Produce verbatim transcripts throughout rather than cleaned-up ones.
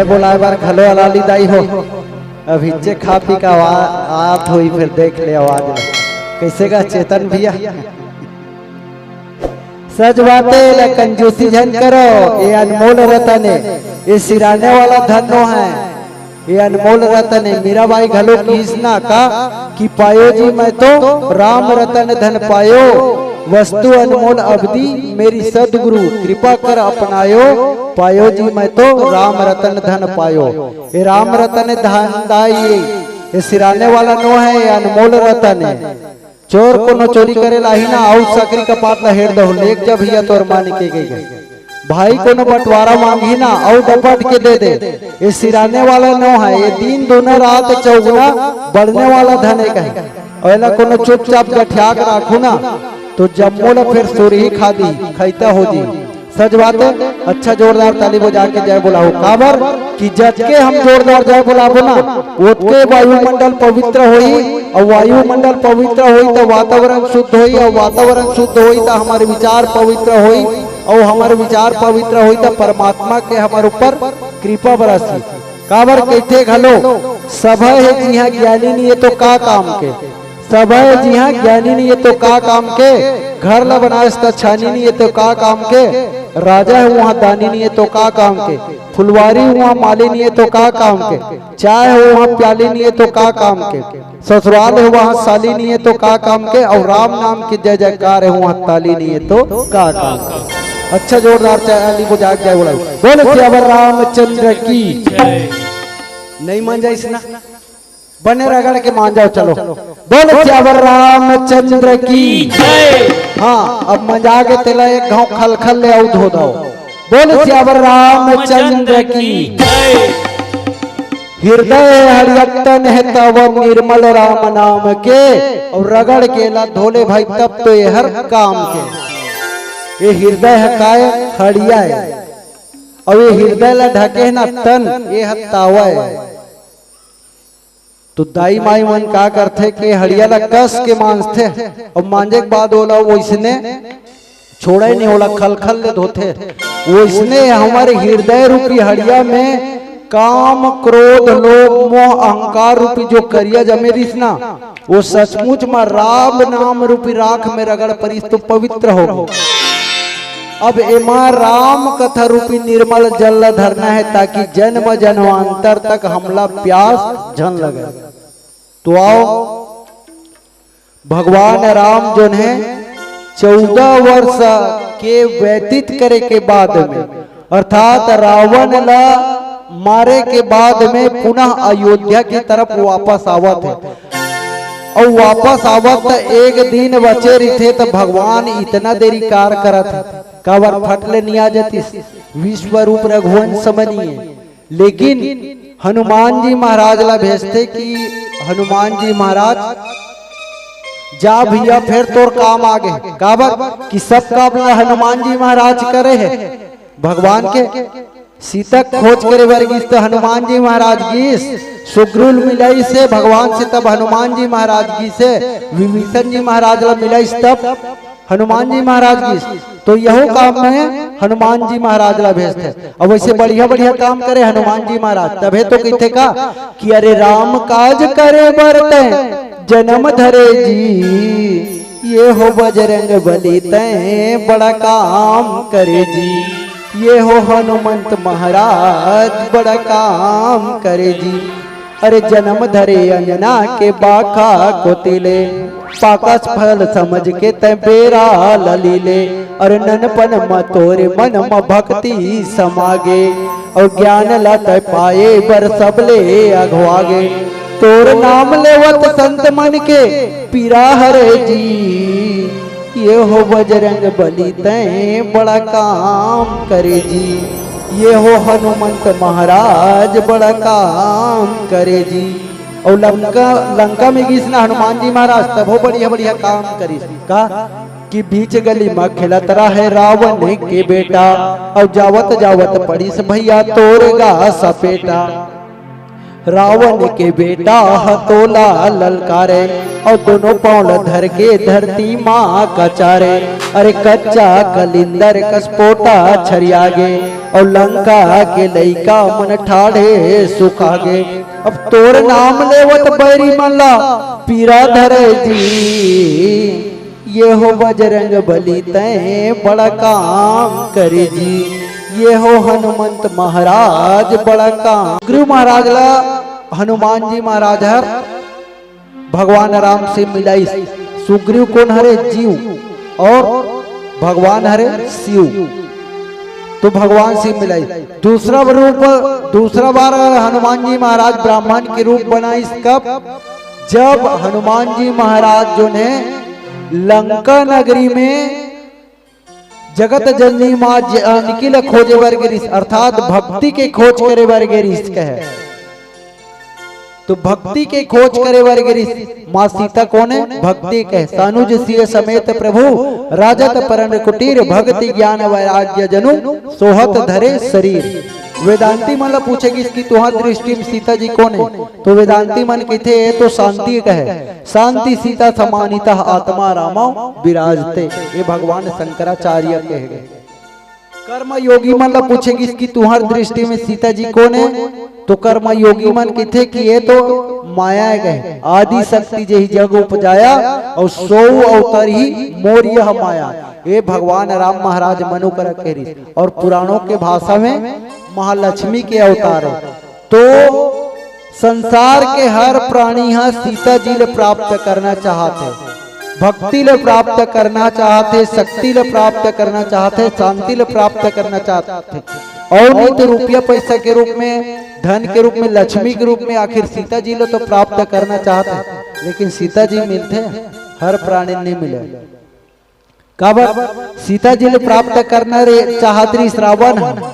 बोलाए बर घलो अलाली दाई हो। अभी चे खा पी का आवा-, आत होई, फिर देख ले आवाज ला। कैसे का चेतन भैया? सच बात हे, एला कंजूसी झन करो, ये अनमोल रतन हे, ये सिराने वाला धन नो हे, ये अनमोल रतन हे। मीराबाई घलो किहिस ना का कि पायो जी मैं तो राम रतन धन पायो, वस्तु अनमोल अबदी मेरी सदगुरु कृपा कर अपनायो, पायो जी मैं तो राम रतन धन पायो। ये राम रतन धन दाई, ये सिराने वाला नो हे, ये अनमोल रतन हे। चोर कोनो चोरी करे ला आही ना, अउ सकरी कपाट ला हेर दहू, लेग जा भैया तोर माँ निके गे। भाई कोनो बंटवारा मांगही ना, अउ डपट के दे दे। ये सिराने वाला नो हे, ये दिन दूना रात चौगुना बढ़ने वाला धन हे कहे। अउ एला कोनो चुपचाप गठिया के राखू ना, तो जम्मो ला फिर सुरही खा दी, खैता हो जी। सच बात हे। अच्छा जोरदार ताली बजा के जय बोलाओ। काबर कि जतके हम जोरदार जय बोलाबो ना, ओतके वायुमंडल पवित्र होई, अउ वायुमंडल पवित्र होई त वातावरण शुद्ध होई, अउ वातावरण शुद्ध होई त हमर विचार पवित्र होई, अउ हमर विचार पवित्र होई त परमात्मा के हमर ऊपर कृपा बरसी। काबर कहिथे घलो, सभा हे जिहाँ ज्ञानी नइ हे तो का काम के। सभा हे जिहाँ ज्ञानी नइ हे तो का काम के, घर ला बनाएस त छानी नइ हे तो का काम के, राजा हे उहाँ दानी नइ हे तो का काम के, फुलवारी उहाँ माली नइ हे तो का काम के, चाय हे उहाँ प्याली नइ हे तो का काम के, ससुराल हे उहाँ साली नइ हे तो का काम के, अउ राम नाम के जय जयकार हे उहाँ ताली नइ हे तो का काम के। अच्छा जोरदार ताली बजा के जय बोला। बोल सियावर रामचंद्र की। नइ मान जाइस ना। बने रगड़ के मान जाओ, चलो। बोल सियावर रामचंद्र की। हाँ, अब मजा के तेला एक घाव खलखल ले अउ धो दो। बोल सियावर रामचंद्र की। हृदय हरियत्तन हे तव निर्मल राम नाम के, अउ रगड़ के ला धोले भाई तब तो ये हर काम के। ये हृदय हे काय? हड़िया हे। अउ ये हृदय ला ढके हे ना तन, ये ह तावा हे। तो दाई माई मन का करथे कि हड़िया ला कस के मांजथे, अउ मांजे के बाद ओला वइसने छोड़े नहीं, ओला खलखल ले धोथे। वइसने हमर हृदय रूपी हड़िया में काम, क्रोध, लोभ, मोह, अहंकार रूपी जो करिया जमे रिहिस ना, वो सचमुच म राम नाम रूपी राख में रगड़ परिस तो पवित्र हो। अब एमा राम कथा रूपी निर्मल जल ल धरना हे, ताकि जन्म जन्मांतर तक हमला प्यास झन लगे। तो आओ, भगवान राम जोन हे, चौदह वर्ष के व्यतीत करे के बाद में, अर्थात रावण ला मारे के बाद में पुनः अयोध्या की तरफ वापस आवत हे। अउ वापस आवत त एक दिन बचे रहिथे, त भगवान इतना देरी कार करत हे, काबर फट ले नइ आ जतिस? विश्व रूप रघुवंश मनी हे। लेकिन हनुमान जी महाराज ला भेजथे कि हनुमान जी महाराज, जा भैया, फेर तोर काम आगे। काबर कि सब काम ला हनुमान जी महाराज करे हे। भगवान के सीता खोज करे बर गिस त हनुमान जी महाराज गिस, सुग्रीव मिलाइस हे भगवान से, तब हनुमान जी महाराज गिस हे, विभीषण जी महाराज ला मिलाइस तब हनुमान जी महाराज गिस। तो यहू काम में हनुमान जी महाराज ला भेजथे। अब वइसे बढ़िया बढ़िया काम करे हनुमान जी महाराज, तभे तो कहिथे का कि अरे राम काज करे बर तैं जन्म धरे जी, ये हो बजरंग बली तैं बड़ा काम करे जी, ये हो हनुमंत महाराज बड़ा काम करे जी। अरे जन्म धरे अंजना के बाखा कोती ले, पाकस फल समझ के तैं बेरा ल ली ले। अरे ननपन म तोरे मन म भक्ति समागे, अउ ज्ञान ल तैं पाए बर सबले अघवागे। तोर नाम लेवत संत मन के पीरा हरे जी, ये हो बजरंग बली तैं बड़ा काम करे जी, ये हो हनुमंत महाराज बड़ा काम करे जी। अउ लंका, लंका में गिस ना हनुमान जी महाराज, तभो बढ़िया बढ़िया काम करिस। का कि बीच गली म खेलत रहे रावण के बेटा, अउ जावत जावत पड़िस भैया तोर गा सपेटा। रावण के बेटा ह तोला ललकारे, अउ दोनों पाँव ल धर के धरती मा कचारे। अरे कच्चा कलिंदर कस पोटा छरिया गे, अउ लंका के लइका मन ठाढ़े सुखा गे। अब तोर नाम लेवत बैरी मन ला पीरा धरे जी, ये हो बजरंग बली तैं बड़ा काम करे जी, ये हो हनुमंत महाराज बड़ा काम। सुग्रीव महाराज ला हनुमान जी महाराज हर भगवान राम से मिलाइस। सुग्रीव कोन हरे? जीव। और भगवान हरे शिव। तो भगवान से मिलाइस। दूसरा रूप, दूसरा बार हनुमान जी महाराज ब्राह्मण के रूप बनाइस। कब? जब हनुमान जी महाराज जोन हे लंका नगरी में जगत जननी माँ जानकी ल खोजे बर गे रिहिस, अर्थात भक्ति के खोज करे बर गे रिहिस कहे। तो भक्ति के खोज करे बर गे रिहिस। माँ सीता कोन हे? भक्ति कहे। सानुज सिय समेत प्रभु राजत परन कुटीर, भक्ति ज्ञान वैराग्य जनु सोहत धरे शरीर। वेदांती मन ल पूछे गिस कि तुंहर दृष्टि में सीता जी कोन हे? तो वेदांती मन कहिथे, ये तो शांति कहे। शांति सीता समानितः आत्मा रामौ विराजते, ये भगवान शंकराचार्य कहे गे। कर्मयोगी मन ल पूछे गिस कि तुंहर दृष्टि में सीता जी कोन हे? तो कर्मयोगी मन कहिथे कि ये तो माया हे कहे। आदि शक्ति जेहि जग उपजाया, अउ सोऊ अवतार ही मोर यह माया। ये भगवान राम महाराज मनु करा कहे रिहिस। और पुराणों के भाषा में महालक्ष्मी के अवतार हे। तो संसार के हर प्राणी ह सीता जी ल प्राप्त करना चाहत हे, भक्ति ल प्राप्त करना चाहत हे, शक्ति ल प्राप्त करना चाहत हे, शांति ल प्राप्त करना चाहत हे। और नहीं तो रुपया पैसा के रूप में, धन के रूप में, लक्ष्मी के रूप में आखिर सीता जी ल तो प्राप्त करना चाहत हे, लेकिन सीता जी मिलथे? हर प्राणी नहीं मिले। काबर? सीता जी ल प्राप्त करना रे चाहत रिहिस रावण ह।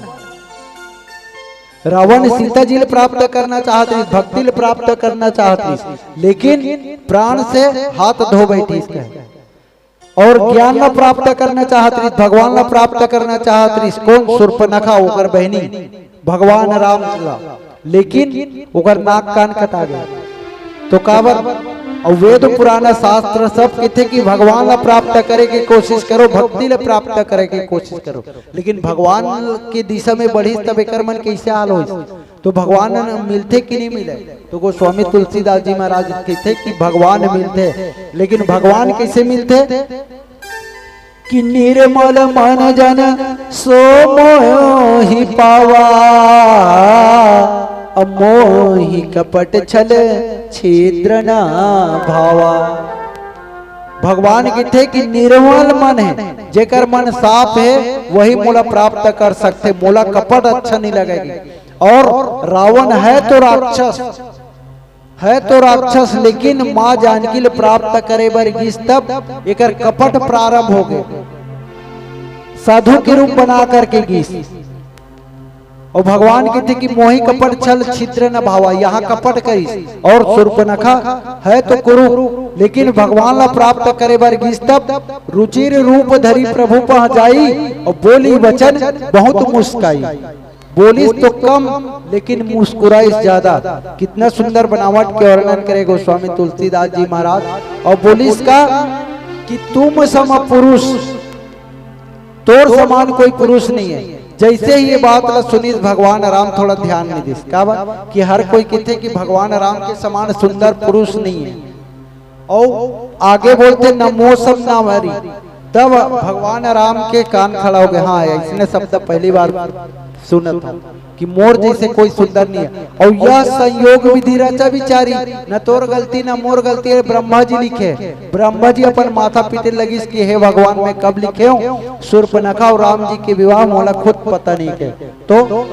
रावण सीता जी ल प्राप्त करना चाहत रिहिस, भक्ति ल प्राप्त करना चाहत रिहिस, लेकिन प्राण से हाथ धो बैठिस कहे। और ज्ञान ल प्राप्त करना चाहत रिहिस, भगवान ल प्राप्त करना चाहत रिहिस। कोन? शूर्पणखा, ओकर बहिनी। भगवान राम ला, लेकिन ओकर नाक कान कटा गे। तो काबर? अउ वेद पुराना शास्त्र सब कहिथे कि भगवान ला प्राप्त करे के कोशिश करो, भक्ति ला प्राप्त करे के कोशिश करो, लेकिन भगवान के दिशा में बढ़िस तब एकर मन कैसे हाल होइस? तो भगवान मिलथे कि नहीं मिले? तो गोस्वामी तुलसीदास जी महाराज कहिथे कि भगवान मिलथे, लेकिन भगवान कैसे मिलथे? कि निर्मल मन जन सो मोहि पावा, अब मोहि कपट छल छिद्र न भावा। भगवान कहिथे कि निर्मल मन हे, जेकर मन साफ हे, वही मोला प्राप्त कर सकथे। मोला कपट अच्छा नहीं लगेगी। और रावण है तो राक्षस, है तो राक्षस, लेकिन माँ जानकी ल प्राप्त करे बर गिस, तब एकर कपट प्रारंभ हो गे, साधु के रूप बना करके गिस। और भगवान कहिथे कि मोहि कपट छल छिद्र न भावा, यहाँ कपट करिस। और शूर्पणखा है तो कुरूप, लेकिन भगवान ला प्राप्त करे बर गिस, तब रुचिर रूप धरी प्रभु पह जाई और बोली वचन बहुत मुस्काई। बोलिस तो कम, लेकिन मुस्कुराइस ज्यादा। कितना सुंदर बनावट के वर्णन करे गोस्वामी तुलसीदास जी महाराज। और बोलिस का कि तुम सम पुरुष, तोर समान कोई पुरुष नहीं है। जैसे ही ये बात ला सुनिस, भगवान राम थोड़ा ध्यान नहीं दिस। काबर? कि हर कोई कहिथे कि भगवान राम के समान सुंदर पुरुष नहीं है। और आगे बोलथे, "न मो सम नाम हरि।" तब भगवान राम के कान खड़ा हो गया, "हाँ, ऐसने शब्द पहली बार सुनत हूँ कि मोर जैसे कोई सुंदर नहीं है।" और यह संयोग विधि रचा बिचारी, न तोर गलती न मोर गलती, ये ब्रह्मा जी लिखे। ब्रह्मा जी अपन माथा पीटे लगिस कि हे भगवान, मैं कब लिखे हूँ शूर्पणखा और राम जी के विवाह, मोला खुद पता नहीं के। तो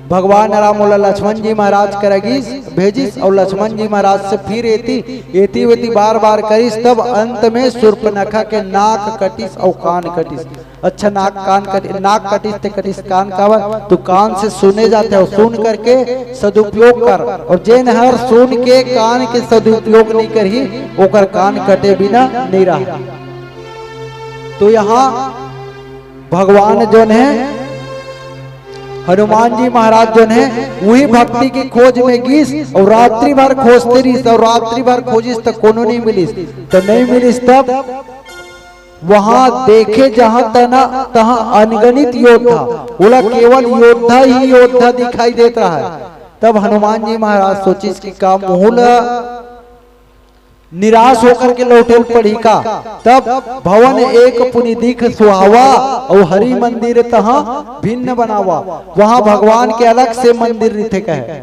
भगवान राम ओला लक्ष्मण जी महाराज करा गिस, भेजिस, और लक्ष्मण जी महाराज से फिर एती, एती वेती बार बार करिस, तब अंत में शूर्पणखा के नाक कटिस और कान कटिस। अच्छा, नाक कान कट, नाक कटिस ते कटिस, कान काबर? तो कान से सुने जाथे, और सुन करके सदुपयोग कर, और जेन हर सुन के कान के सदुपयोग नहीं करही, ओकर कान कटे बिना नहीं रहा। तो यहाँ भगवान जोन है हनुमान जी महाराज जोन हे, उही भक्ति के खोज में गिस अउ रात्रि भर खोजते रहिस अउ रात्रि भर खोजिस त कोनो नइ मिलिस। त नइ मिलिस तब वहां देखे जहां तना तहां अनगणित योद्धा, ओला केवल योद्धा ही योद्धा दिखाई देत रहय। तब हनुमान जी महाराज सोचिस कि का मोहू ला निराश होकर के लौटे ल पड़ही का? तब भवन एक पुनि दिख सुहावा, अउ हरि मंदिर तहां भिन्न बनावा। वहां भगवान के अलग से मंदिर रिथे कहे।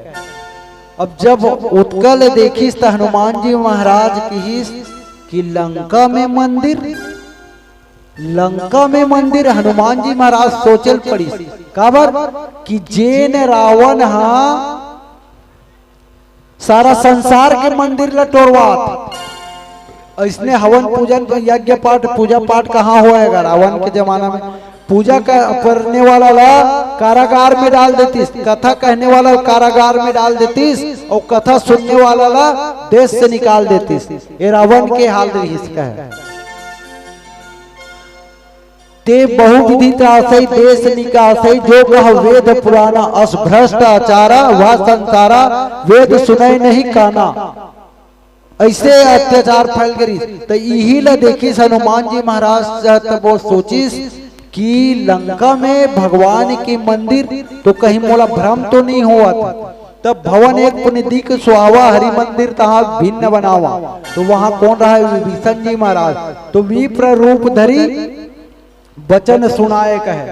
अब जब ओतका ल देखिस त हनुमान जी महाराज किहिस कि लंका में मंदिर, लंका में मंदिर। हनुमान जी महाराज सोचे ल पड़िस, काबर कि जेन रावण हा सारा संसार के मंदिर ल टोरवात। अइसने हवन पूजन, यज्ञ पाठ, पूजा पाठ कहाँ होएगा? रावण के जमाना में पूजा क-, करने वाला ला कारागार में डाल देतिस, कथा कहने वाला कारागार में डाल देतिस, अउ कथा सुनने वाला ला देश से निकाल देतिस। ये रावण के हाल रहिस कहे। ते बहुविधि त्रासै देश निकासै, जो कह वेद पुराना। अस भ्रष्ट आचारा वह संसारा, वेद सुनै नहीं काना। अइसे अत्याचार फैल गे रिहिस। त इही ल देखिस हनुमान जी महाराज, त वो सोचिस कि लंका में भगवान के मंदिर, तो कहीं मोला भ्रम तो नहीं होवत। तब भवन एक पुनि दिख सुहावा, हरि मंदिर तहाँ भिन्न बनावा। तो वहाँ कोन रहय? विभीषण जी महाराज। तो विप्र रूप धरी बचन सुनाय कहे।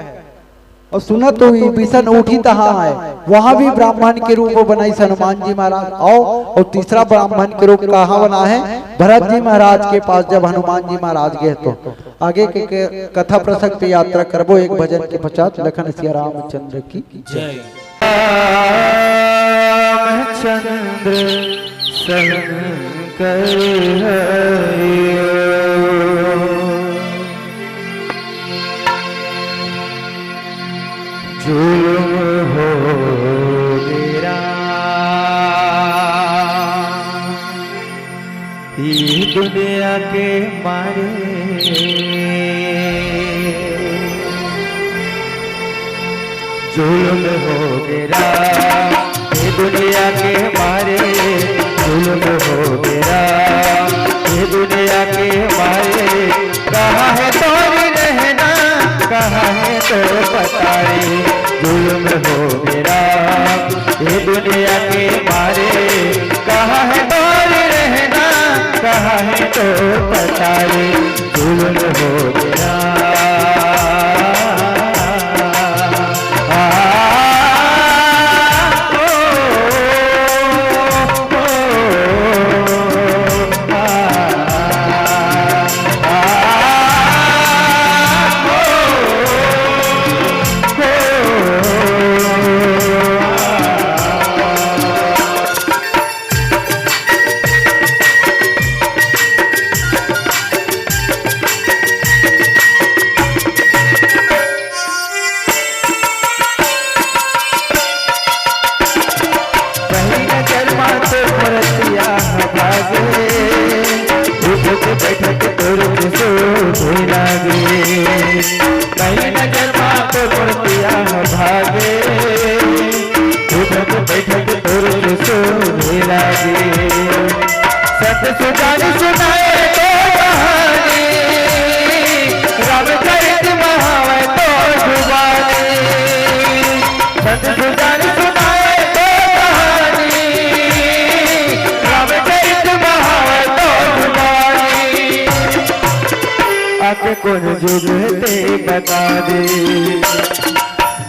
अउ सुनत तो विभीषण उठी तहाँ आय। वहाँ भी ब्राह्मण के रूप बनाइस हनुमान जी महाराज। अउ, अउ तीसरा ब्राह्मण के रूप कहाँ बना हे? भरत जी महाराज के पास जब हनुमान जी महाराज गे तो। आगे के, के कथा प्रसंग पे यात्रा करबो एक भजन के पश्चात। लखन सिया रामचंद्र की जय। रामचंद्र शंकर हरिओ। जुल्म हो गे राम, ई दुनिया के मारे। जुल्म हो गे राम, ये दुनिया के मारे। जुल्म हो गे राम, ये दुनिया के मारे। कहाँ है तोर रहना, कहाँ है तोर पतारे। जुल्म हो गे राम, ये दुनिया के मारे। कहाँ है तोर रहना, कहाँ है तोर पतारे। जुल्म हो गे राम। पहिली नजर मा तो मूरतिया भागे, उठत बैठत तोर के शोभे लागे। पहिली नजर मा तो मूरतिया भागे, उठत बैठत तोर के शोभे लागे। सत सुजान सुनाय तो कहानी, राम चरित महावै तो जुबानी। सत सुजान सुनाय तो कहानी, राम चरित महावै तो जुबानी। आके कोन जुग ते बता दे।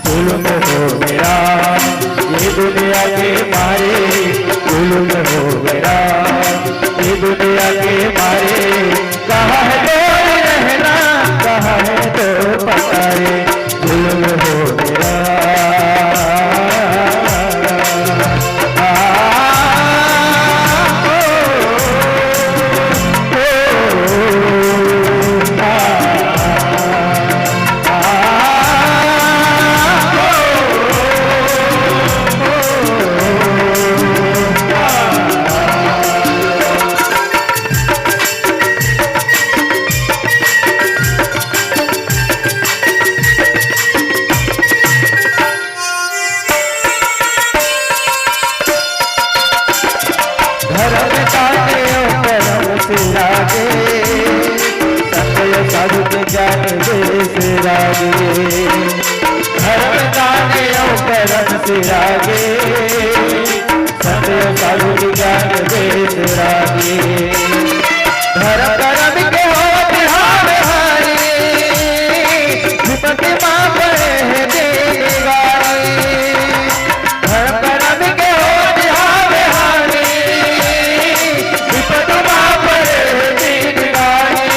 जुल्म हो गे राम, ये दुनिया के मारे। जुल्म हो गे राम, ये दुनिया के मारे। कहाँ है तोर रहना, कहाँ है तोर पतारे। जुल्म हो गे राम। धर्म दान अउ करम सिरागे, सत साधु ज्ञान वेद रागे। धर्म करम के होत हावे हानि, विपति मा पड़े हे दीन गारी। धर्म करम के होत हावे हानि, विपति मा पड़े हे दीन गारी।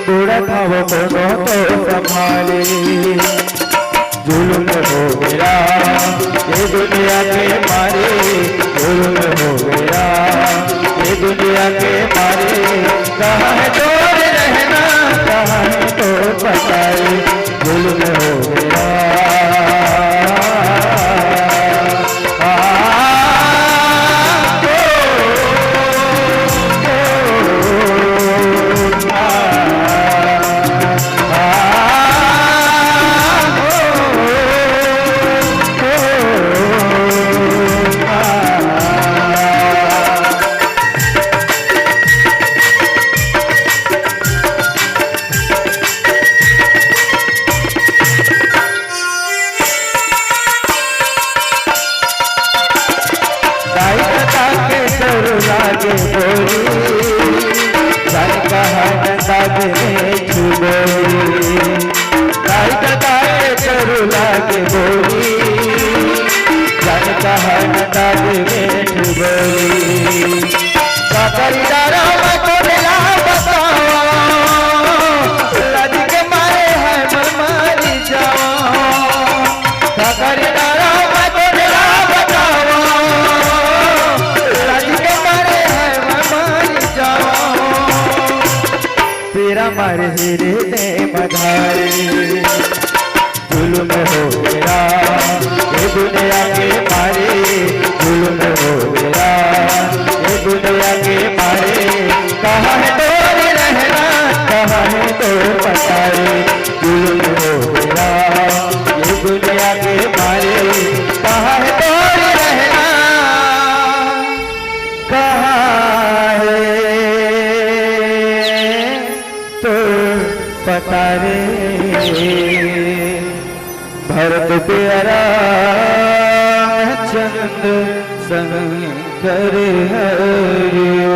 बुढ़त हव कोनो तो संभाले। जुलुम होगे रा ये दुनिया के मारे, जुलुम होगे रा ये दुनिया के मारे। कहाँ है तोर रहना, कहाँ है तोर बसाए, जुलुम होगे रा। दाई ददा के डर लागे बोली, जाने कहाँ न दागे में छुबोली। दाई ददा के डर लागे बोली, जाने कहाँ न दागे में छुबोली। काकरी डरा मैं तो ढेला बतावा, लाज के मारे है मन मारी जावा। काकरी डरा मैं तो ढेला बतावा, लाज के मारे है मैं मारी जावा। तेरा मारे हीरे ने मधारी। जुलुम होगे रा ये दुनिया के मारे, जुलुम होगे रा ये दुनिया के मारे। कहाँ है तोर रहना, कहाँ है तोर बसाए, जुलुम होगे रा ये दुनिया के मारे। कहाँ है तोर रहना, कहाँ है तो पता रे। भरत प्यारा चंद शंकर हरिओ।